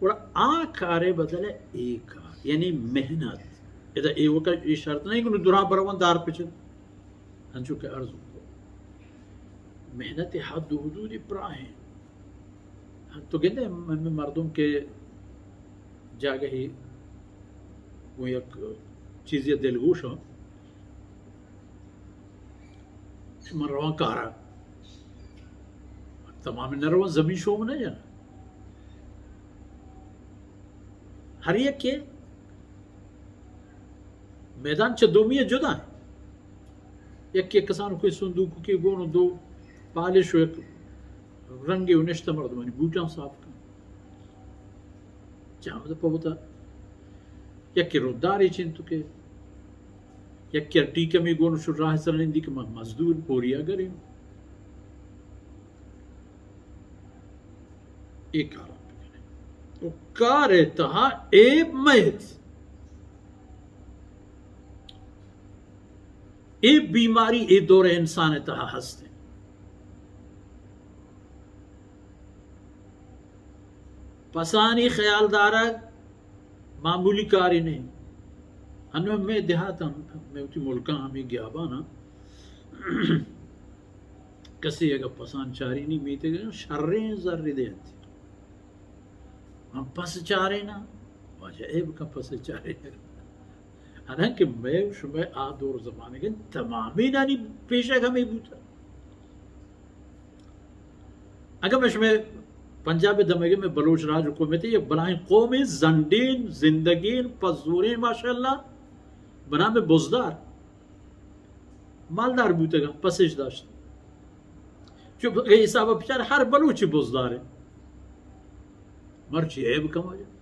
گڑا آ کارے بدل ءَ اے کار، یعنی محنت۔ ادا ایوکا اے شرط نہیں کہ نوں دراہ بروان دار پچن۔ انچو کہ عرض کو، محنت حد و حدود پراہیں۔ تو گندے ہمے مردم کہ جاگہی وہ یک چیزی دلگوش ہو، من روان کارا، تمام نہ روان، زمین شوم نہ جانا۔ ہر یک کے میدان چہ دومی جدا ہے۔ یک یک کسان کوئی صندوق کے گون دو پالش و یک رنگی و نشتہ مردمانی بوٹاں صاف کن۔ جہاں پہ وتا یکے رودارے چنتو کہ یکے ٹیکہ می گون شو راہ سر نندی کہ من مزدور پوریا گریں۔ اے کار بکنے۔ و کار تہا عیب مہت۔ اے بیماری اے دور انسان تہا ہست۔ پسانی خیال دارگ معمولی کاری نہیں۔ ہنو میں دیہات ہم، میں اتی ملکاں ہمیں گیابان ہاں۔ کسی اگر پسان چاری نہیں میتے گئے، شریں زر دے انتی۔ ہم پس چارے نا، واجہ اے بکن پس چارے۔ حالانکہ میں شمئے آ دور زمانگے تمامی نانی پیشگ ہمیں بوتا۔ اگاں میں شمئے پنجاب دمگے میں بلوچ راج حکومت یک بلاہیں قومیں زنڈیں زندگیں پزوریں ماشاءاللہ بنام بزدار مالدار بوتگاں، پسش داشت۔ چو اے حساب بچار ہر بلوچی بزدار ہے۔ مرچی عیب کما جا۔